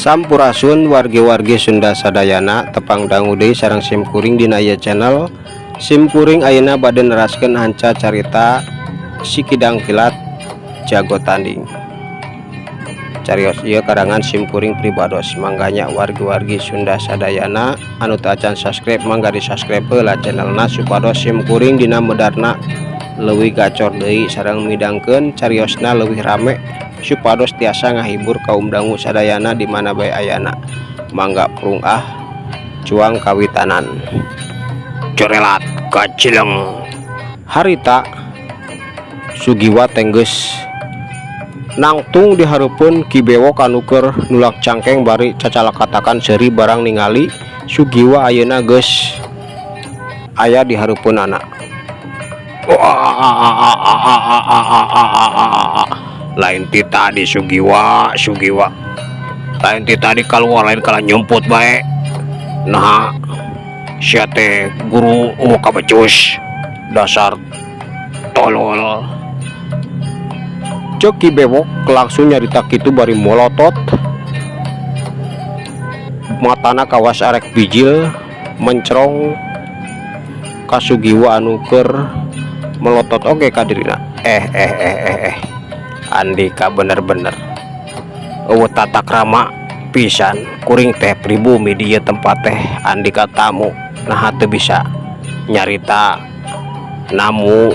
Sampurasun wargi-wargi Sunda sadayana, tepang dangu deui sareng sim kuring dina ieu channel. Sim kuring ayeuna bade neraskeun hanca carita Si Kidang Kilat Jago Tanding. Carios ieu karangan sim kuring pribados. Mangga nya wargi-wargi Sunda sadayana anu teu acan subscribe, mangga di subscribe heula channelna supados sim kuring dina medarna leuwih gacor deui sareng midangkeun cariosna leuwih rame supados tiasa ngahibur kaum dangu sadayana di mana bae ayana. Mangga prung ah, cuang kawitanan. Corelat kacileng. Harita Sugiwa teh geus nangtung di hareupeun Ki Bewok anu keur nulak cangkeng bari cacalakatakan seuri barang ningali Sugiwa ayeuna geus aya di hareupeunana. Wah, lain ti tadi, Sugiwa, Sugiwa, lain ti tadi keluar, lain kalah nyumput bae. Nah, sia teh guru oh kabecus, dasar tolol, cek Ki Bewok langsung nyarita kitu bari molotot, matana kawas arek bijil mencrong ka Sugiwa anu keur melotot oge ka dirina. Eh eh eh eh eh, Andika bener-bener euweuh tata krama pisan. Kuring teh pribumi di ieu tempat teh, Andika tamu. Nah, teu bisa nyarita namu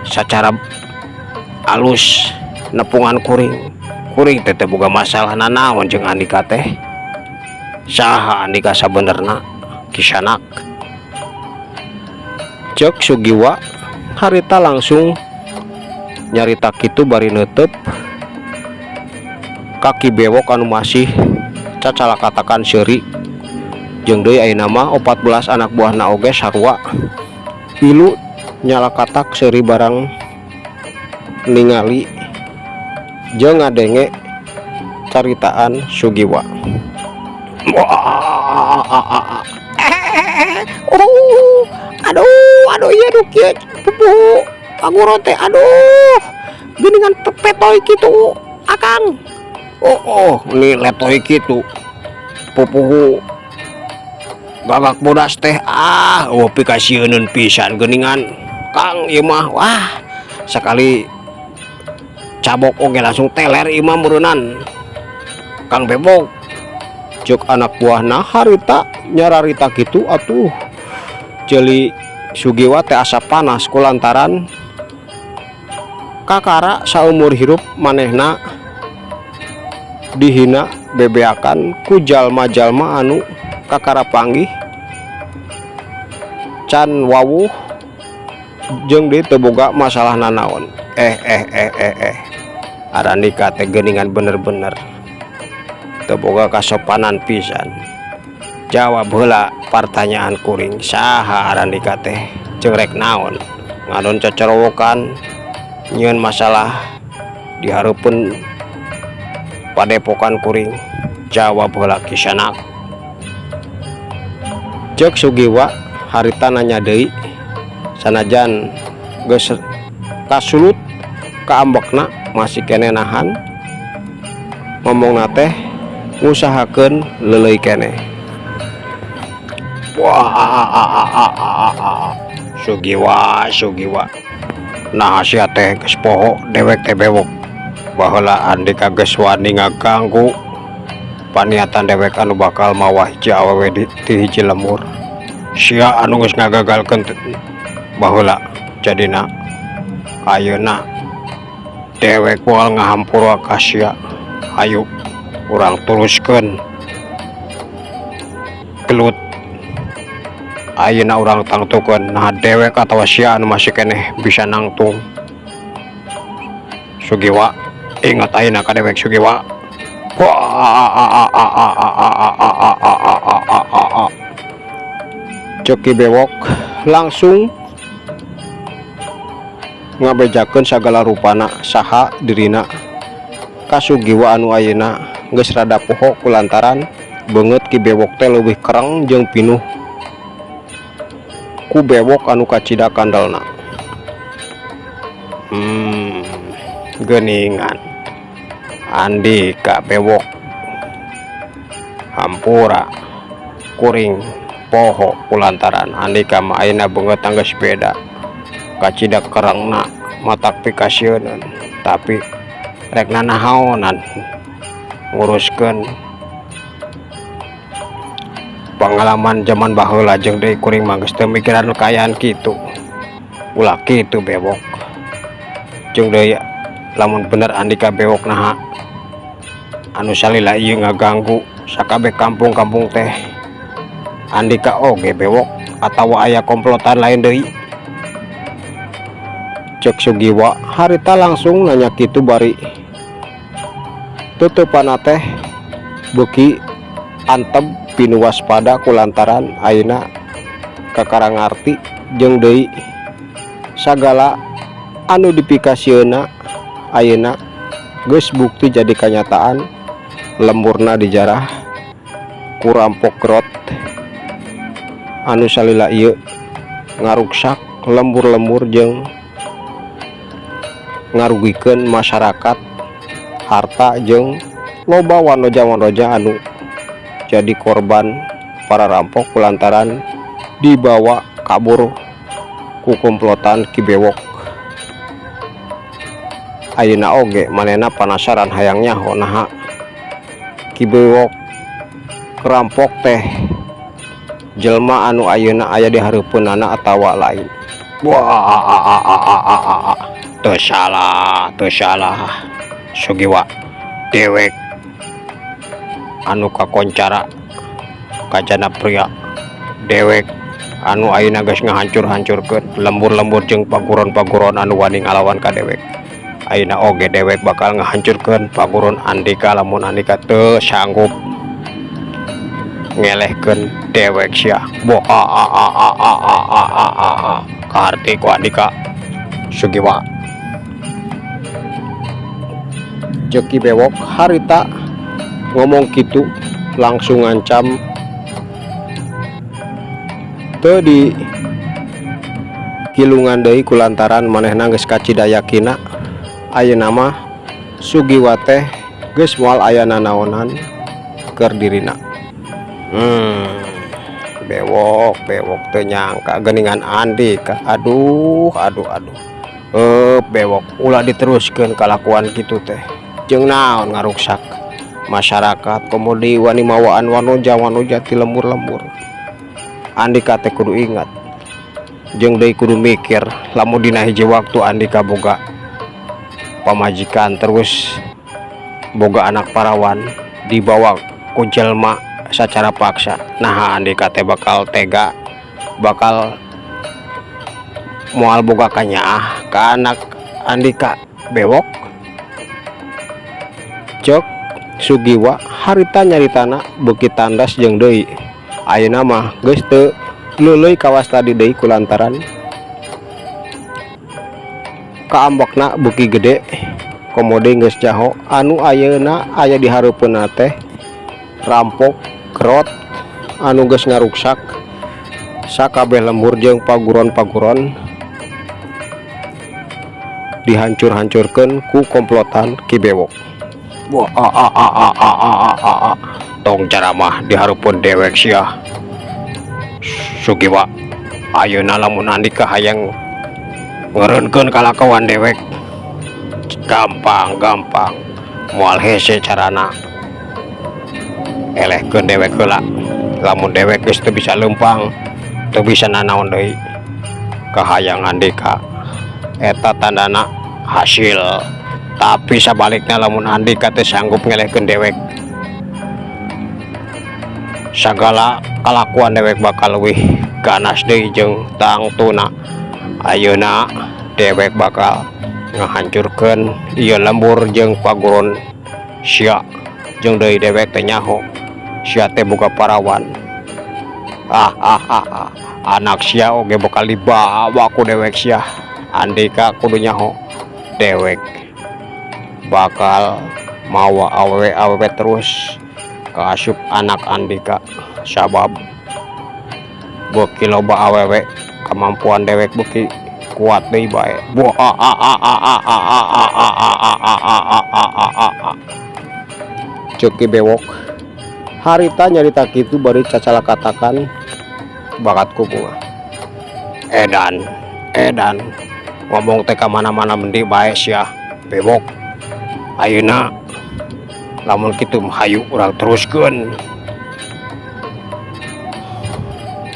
secara alus nepungan kuring? Kuring teh teu boga masalah nanaon jeung Andika teh. Saha Andika sabenerna, Kisanak? Cek Sugiwa harita langsung nyarita kitu bari neuteup ka Ki Bewok anu masih cacalakatakan seuri. Jeung deui ayeuna mah 14 anak buahna oge sarua ilu nyalakatak seuri barang ningali jeung ngadenge caritaan Sugiwa. Wah, aduh aduh, iya duh, kieu pupuhu paguro teh. Aduh, geuningan petoy kitu, Akang. Oh, ini letoy kitu pupuhu gagak bodas teh. Ah, oh, pikasieuneun pisan geuningan, Kang, ieu mah. Wah, sekali cabok oge langsung teler ieu mah meureunnan, Kang Bewok, cek anak buahna harita nyararita kitu. Atuh ceuli Sugiwa teh asa panas kulantaran kakara saumur hirup manehna dihina bebeakan ku jalma-jalma anu kakara panggih can wawuh jeung deui teu boga masalah nanaon. Eh eh eh eh eh, Arandika teh geuningan bener-bener teu boga kasopanan pisan. Jawab heula pertanyaan kuring, saha Arandika teh jeung rek naon ngadon cocorowokan nyieun masalah di hareupeun padepokan kuring? Jawab heula, Kisanak, cek Sugiwa harita nanya deui. Sanajan geus kasulut kaambekna, masih keneh nahan ngomongna teh ngusahakeun leuleuy keneh. Wah, Sugiwa, Sugiwa, nah sia teh geus poho dewek teh Bewok? Baheula Andika geus wani ngaganggu paniatan dewek anu bakal mawa hiji awewe di, ti hiji lembur. Sia anu geus ngagagalkeun baheula. Jadina ayeuna dewek moal ngahampura ka sia. Hayu urang teruskeun gelut ayeuna, urang tangtukeun nah dewek atawa sia anu masih keneh bisa nangtung. Sugiwa, ingat ayeuna ka dewek, Sugiwa. Wah, cek Ki Bewok langsung ngabejakeun sagala rupana saha dirina ka Sugiwa anu ayeuna geus rada poho kulantaran beungeut Ki Bewok teh leuwih kereng jeung pinuh ku bewok anu kacida kandalna. Geuningan Andika Bewok. Hampura kuring poho kulantaran andika mah ayeuna beungeut geus beda kacida kerengna matak pikasieuneun, tapi rek nanahaonan nguruskeun pengalaman zaman baheula. Jeung deui kuring mah geus teu mikiran kaayaan kitu. Ulah kitu, bewok. Jeung deui lamun bener andika bewok, naha anu salila ieu ngaganggu sakabeh kampung-kampung teh andika oge bewok, atawa aya komplotan lain deui? Cek Sugiwa harita langsung nanya kitu bari tutupanna teh beuki antep pinuh waspada kulantaran ayeuna kakara ngarti jeung deui sagala anu dipikasieunna ayeuna geus bukti jadi kanyataan, lemburna dijarah ku rampok grot anu salila ieu ngaruksak lembur-lembur jeung ngarugikeun masyarakat, harta, jeung loba wanoja-wanoja anu jadi korban para rampok kulantaran dibawa kabur ku komplotan Ki Bewok. Ayeuna oge manehna panasaran hayang nyaho naha Ki Bewok kerampok teh jelma anu ayeuna aya di hareupeunana atawa lain. Wah, teu salah, teu salah Sugiwa, dewek anu kakoncara kajana pria, dewek anu ayeuna geus ngahancur-hancurkeun lembur-lembur jeung paguron-paguron anu wani ngalawan ka dewek. Ayeuna oge dewek bakal ngahancurkeun paguron andika lamun andika teu sanggup ngelehkeun dewek sia. Bo a a a a a a a a a a kaharti ku andika, Sugiwa? Cek Ki Bewok harita ngomong kitu langsung ngancam teu di kilungan deui kulantaran manehna geus kacida yakina ayeuna mah Sugiwa teh geus moal aya nanaonan keur dirina. Bewok, bewok, teu nyangka geuningan andika. Aduh, aduh, aduh. Eh, bewok, ulah diteruskeun kalakuan kitu teh. Jeung naon ngaruksak masyarakat, komo deui wani mawaan wanoja-wanoja ti lembur-lembur. Andika teh kudu ingat jeung deui kudu mikir lamun dina hiji waktu andika boga pamajikan, terus boga anak parawan dibawa ku jelma secara paksa, nah andika teh bakal tega, bakal moal boga kanyaah ka anak andika, bewok? Cek Sugiwa harita nyaritana beuki tandas jeung deui ayeuna mah geus teu leuleuy kawas tadi deui kulantaran kaambekna beuki gede, komo deui geus nyaho anu ayeuna aya di hareupeunna teh rampok grot anu geus ngaruksak sakabeh lembur jeung paguron-paguron dihancur-hancurkeun ku komplotan Ki Bewok. Wah, a a a a a a a a a. Tong ceramah di hareupeun dewek sia, Sugiwa. Ayeuna lamun andika hayang ngeureunkeun kalakuan dewek, gampang, gampang, moal hese carana. Elehkeun dewek heula. Lamun dewek geus teu bisa leumpang, teu bisa nanaon deui, kahayang andika eta tandana hasil. Tapi sabalikna lamun andika teu sanggup ngelehkeun dewek, sagala kalakuan dewek bakal leuwih ganas deui jeung tangtuna ayeuna dewek bakal ngahancurkeun ieu lembur jeung paguron sia. Jeung deui dewek teh nyaho sia teh boga parawan. Ah ah ah, ah. Anak sia oge bakal dibawa ku dewek sia. Andika kudu nyaho, dewek bakal mawa awewe-awewe terus kaasup anak andika, sabab beuki loba awewe kemampuan dewek beuki kuat deui bae. Bo a a a a a a a a a a a a a a a a a. Cek Ki Bewok Harita nyarita kitu bari cacalakatakan bakat ku bunga. Edan, edan, ngomong teh ka mana-mana mending bae sia, bewok. Ayeuna lamun kitu mah hayu urang teruskeun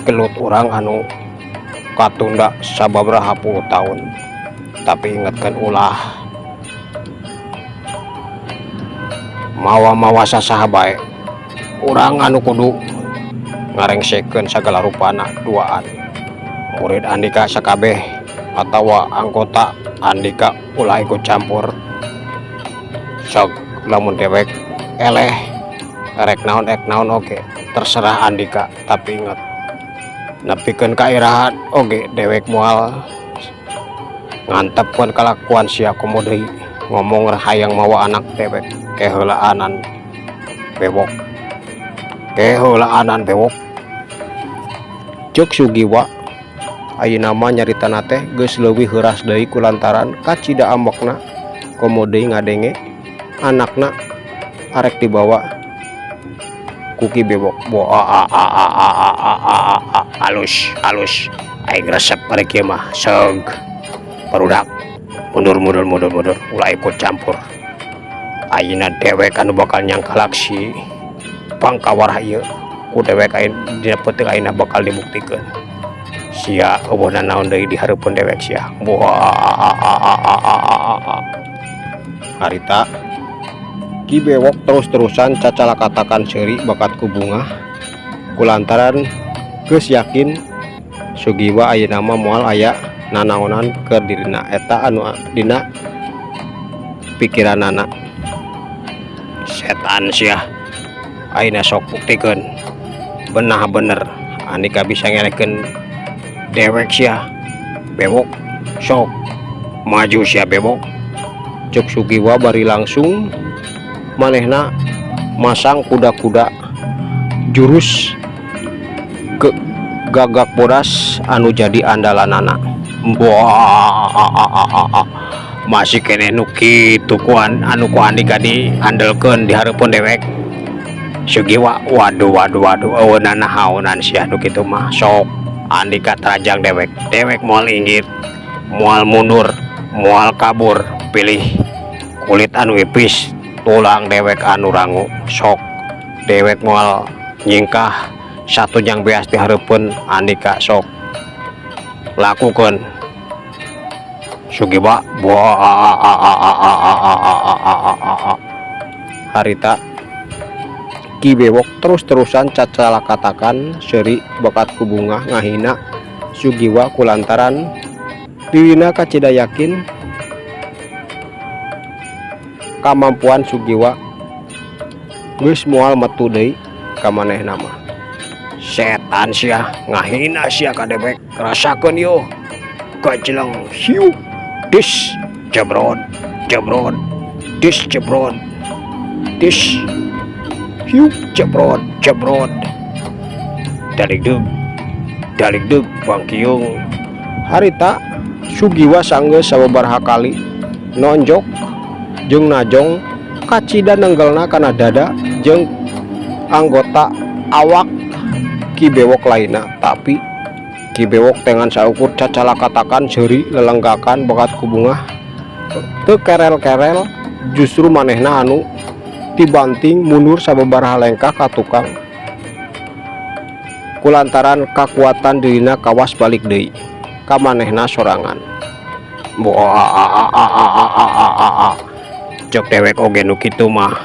gelut urang anu katunda sababaraha puluh taun. Tapi ingetkeun ulah mawa-mawa sasaha bae urang anu kudu ngarengsekeun sagala rupana duaan murid andika sakabeh atawa anggota andika ulah ikut campur sok lamun dewek eleh rek naon oge terserah andika tapi inget nepikeun ka iraha oge dewek moal ngantepkeun kalakuan sia komo deui ngomong hayang mawa anak dewek keheulaanan bewok keheulaanan bewok ceuk Sugiwa ayeuna mah nyaritana teh geus leuwih heuras deui kulantaran kacida ambekna komo deui ngadenge anakna arek dibawa ku Ki Bewok. Alus alus aing resep arek ieu mah seug barudak mundur mundur mundur mundur ulah ikut campur ayeuna dewek anu bakal nyangkalak si Pangkawarah ieu ku dewek ayeuna dina peuting ayeuna bakal dibuktikeun sia eueuh nanaon deui di hareupeun dewek sia. Harita Ki Bewok terus-terusan cacalakatakan seuri bakat ku bungah kulantaran geus yakin Sugiwa ayeuna mah moal aya nanaonan keur dirina eta anu dina pikiranana. Setan sia ayeuna sok buktikeun benah bener andika bisa ngelehkeun dewek sia Bewok sok maju sia Bewok ceuk Sugiwa bari langsung manehna masang kuda-kuda jurus ke gagak bodas anu jadi andalanana. Wah, masih keneh nu kitu kuan anu ku andika diandelkeun di hareupeun dewek Sugiwa. Waduh waduh waduh, eueuh nanahaonan sia nu kitu mah. Sok andika terajang dewek, dewek moal inggit, moal mundur, moal kabur, pilih kulit anu ipis tulang dewek anu rangu. Sok dewek moal nyingkah satu jang beas di hareupeun andika, sok lakukeun Sugiwa. Harita Ki Bewok terus-terusan cacalakatakan seuri bakat ku bungah ngahina Sugiwa kulantaran dirina kacida yakin kamampuan Sugiwa geus moal metu deui ka manehna mah. Setan sia, ngahina sia ka dewek, rasakeun yeuh gajeleng hiu dis jebrod jebrod dis jebrod dis hiu jebrod jebrod daligdug daligdug bangkiung. Harita Sugiwa sanggeus sababaraha kali nonjok jeung najong kacida nenggelna kana dada jeung anggota awak Ki Bewok lainna, tapi Ki Bewok dengan saukur cacalakatakan seuri lelenggakan bakat ku bungah teu kerel-kerel, justru manehna anu dibanting mundur sababaraha lengkah ka tukang kulantaran kakuatan dirina kawas balik deui ka manehna sorangan. Ceuk dewek oge nu kitu mah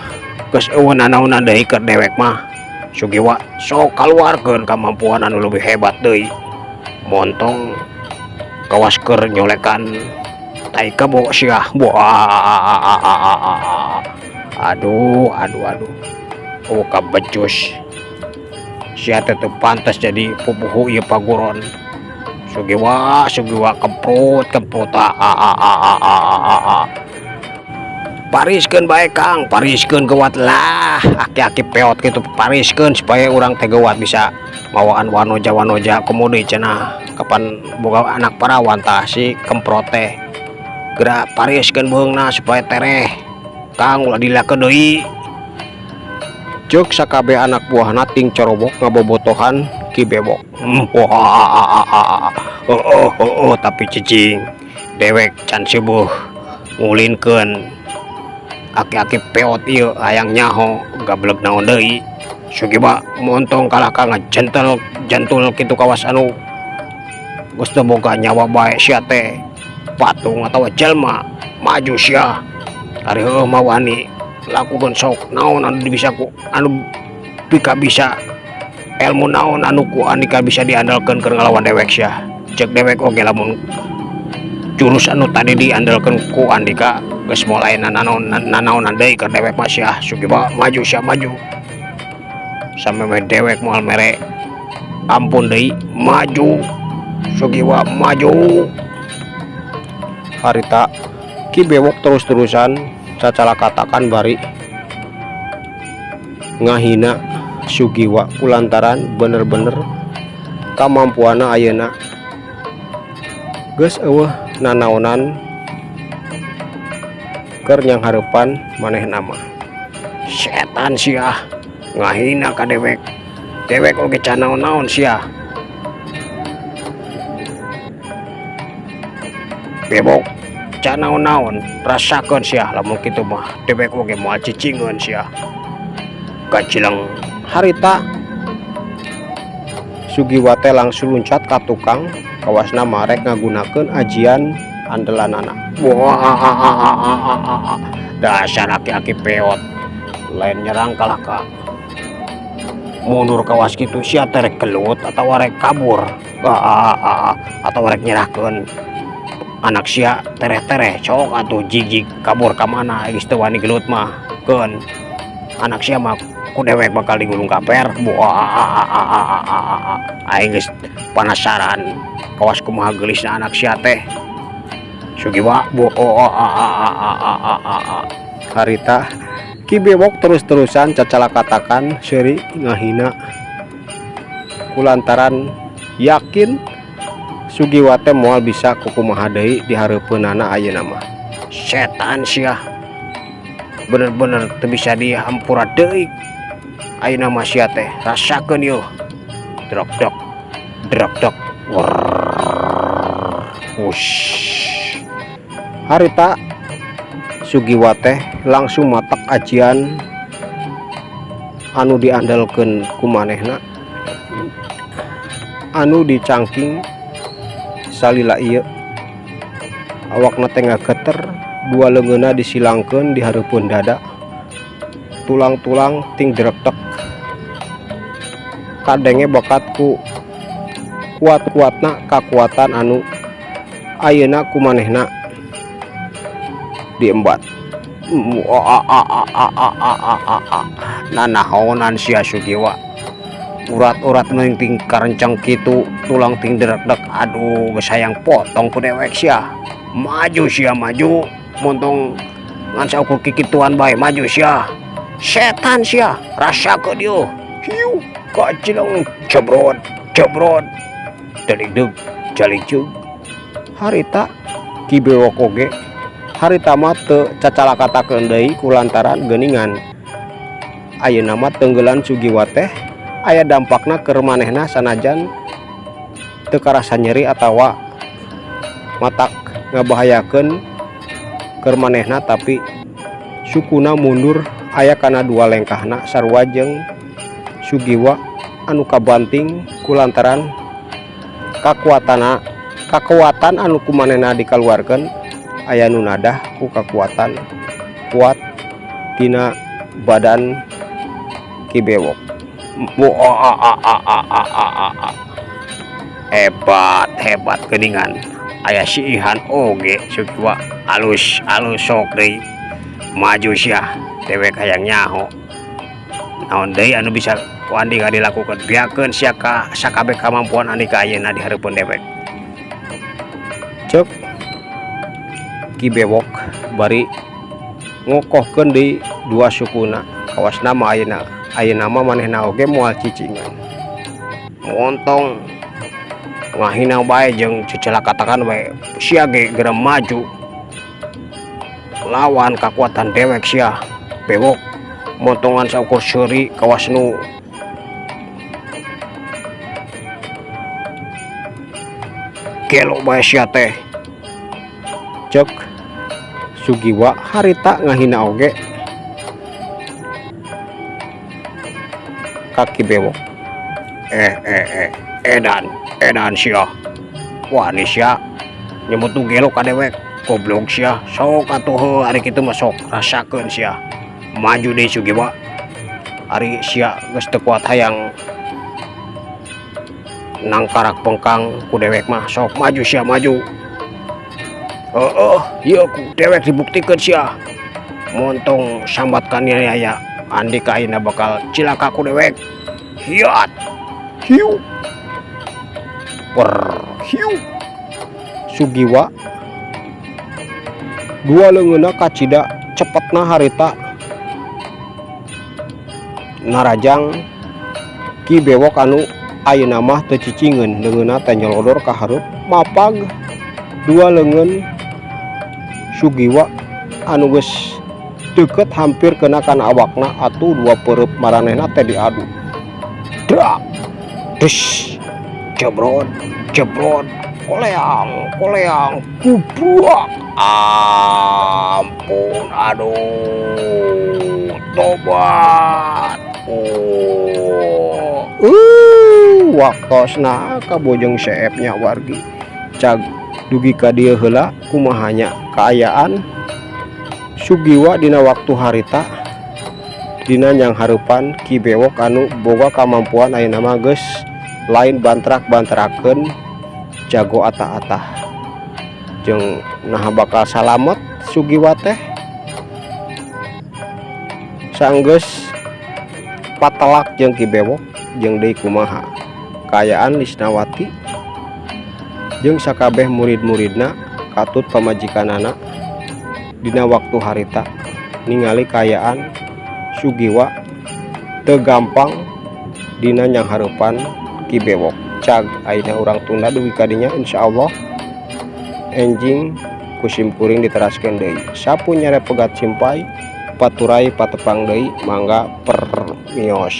geus eueuh nanaonan deui keur dewek mah. Sugiwa sok kaluarkeun kamampuan anu leuwih hebat deui, montong kawas keur nyolekan tai kebo sia. Aduh aduh aduh, oh kabecus sia teh, teu pantes jadi pupuhu ieu paguron. Sugiwa Sugiwa kemprut kemprut. Pariskeun bae Kang, pariskeun geuwat lah, aki-aki peot kitu pariskeun supaya urang teh geuwat bisa mawaan wanoja wanoja komo deui cenah kapan boga anak parawan tah si kemprot teh. Geura pariskeun beuheungna supaya tereh Kang, ulah dilakeun deui. Ceuk sakabeh anak buahna ting corobok ngabobotohan Ki Bewok. Heueuh heueuh tapi cicing dewek can seueuh ngulinkeun aki-aki peot ieu hayang nyaho gablek naon deui. Sugiwa montong kalah ka ngajentel jentul kitu kawas anu geus teu boga nyawa bae sia teh patung atawa jelma. Maju sia, ari heueuh mah wani lakukeun sok naon anu bisa ku anu pika bisa ilmu naon anu ku andika bisa diandalkeun keur ngalawan dewek sia. Ceuk dewek oge lamun jurus anu tadi diandalkeun ku andika geus mulai nanaon nanaonan deui keur dewek mah sia. Sugiwa maju sia, maju samemeh dewek moal mere ampun deui. Maju Sugiwa, maju. Harita Ki Bewok terus-terusan cacalakatakan bari ngahina Sugiwa kulantaran bener-bener kamampuanna ayeuna geus eueuh nanaonan keur nyanghareupan manehna mah. Setan sia, ngahina ka dewek, dewek oge can naon-naon sia. Bewok can naon-naon, rasakeun sia lamun kitu mah dewek oge moal cicingeun sia. Gajleng. Harita Sugiwa teh langsung luncat ka tukang kawasna marek ngagunakeun ajian andelanana. Wah, dasar aki-aki peot, lain nyerang kalah ka mundur kawas kitu sia teh rek gelut atawa rek kabur atawa rek nyerahkeun anak sia tereh-tereh. Sok atuh jigig kabur ka mana geus teu wani gelut mah, keun anak sia mah ku dewek bakal digulung kaper. Wah, aing geus penasaran kawas kumaha geulisna anak sia teh Sugiwa. Harita Ki Bewok terus-terusan cacalakatakan seuri ngahina kulantaran yakin Sugiwa teh moal bisa kukumaha deui di hareupeunana ayeuna mah. Setan sia, bener-bener teu bisa dihampura deui ayeuna mah sia teh, rasakeun yeuh. Drok dok drok dok. Wush. Harita Sugiwa teh langsung matak ajian anu diandalkeun ku manehna anu dicangking salila ieu. Awakna teh ngageter, dua leungeunna disilangkeun di hareupeun dada, tulang-tulang ting drektek kadenge bakat ku kuat-kuatna kakuatan anu ayeuna ku manehna diembat. Nanahonan sia Sugiwa, urat-urat ting karenceng kitu, tulang ting drekdek. Aduh, geus hayang potong ku dewek sia. Maju sia, maju, montong ngan saukur kikituan bae. Maju sia, setan sia, rasakeun ieu. Hiu kacileng jebrot jebrot deligdeg jalijug. Harita Ki Bewok oge harita mah teu cacalakatakeun deui kulantaran geuningan ayeuna mah tenggelan Sugiwa teh aya dampakna keur manehna sanajan teu karasa nyeri atawa matak ngabahayakeun keur manehna, tapi sukuna mundur aya kana dua lengkahna sarua jeung Sugiwa anu kabanting kulantaran kakuatan anu ku manehna dikaluarkeun aya nu nadah ku kakuatan kuat tina badan Ki Bewok. Hebat hebat, geuningan aya si Ihan oge Sugiwa. Alus alus, sok deui maju sia, dewek hayang nyaho naon deui anu bisa ku andika dilakukan. Biakeun sia ka sakabeh kamampuan andika ayeuna di hareupeun dewek, ceuk Ki Bewok bari ngokohkeun di dua sukuna. Kawasna mah ayeuna ayeuna mah manehna oge moal cicingan, montong ngahina bae jeung cecalakatakan bae sia ge geura maju lawan kakuatan dewek sia Bewok. Motongan saukur seuri kawas nu gelo bae sia teh. Cek Sugiwa harita ngahina oge ka Ki Bewok. Eh eh eh edan edan sia. Wani sia nyebut nu gelo ka dewek. Goblok sia sok atuh heuh ari kitu mah sok rasakeun sia. Maju deui Sugiwa. Ari sia geus teu kuat hayang nangkarak bengkang ku dewek mah sok maju sia maju. Heeh, ieu ku dewek dibuktikeun sia. Montong sambat kaniaya andika ayeuna bakal cilaka ku dewek. Hiat. Hiu. Per hiu. Sugiwa dua leungeunna kacida cepetna harita narajang Ki Bewok anu ayeuna mah teu cicingeun leungeunna teh nyolodor ka hareup mapag dua leungeun Sugiwa anu geus deukeut hampir kena kana awakna atuh dua peureub maranehna teh diadu. Drak des jebrot jebrot koleang koleang kubruak ampun aduh tobat. Oh, waktosna kabojong seep nya wargi. Cag dugi ka dieu heula kumaha nya kaayaan Sugiwa dina waktu harita dina nyanghareupan Ki Bewok anu boga kamampuan ayeuna mah geus lain bantrak-bantrakeun jago atah-atah jeung naha bakal salamet Sugiwa teh sanggeus patelak jeung Ki Bewok jeung deui kumaha kaayaan Lisnawati jeung sakabeh murid-muridna katut pamajikanana dina waktu harita ningali kaayaan Sugiwa teu gampang dina nyanghareupan Ki Bewok. Cag ayeuna urang tunda dugi ka dinya insyaallah enjing ku simkuring diteraskeun deui. Sapu nyare pegat simpay paturay patepang deui mangga permios.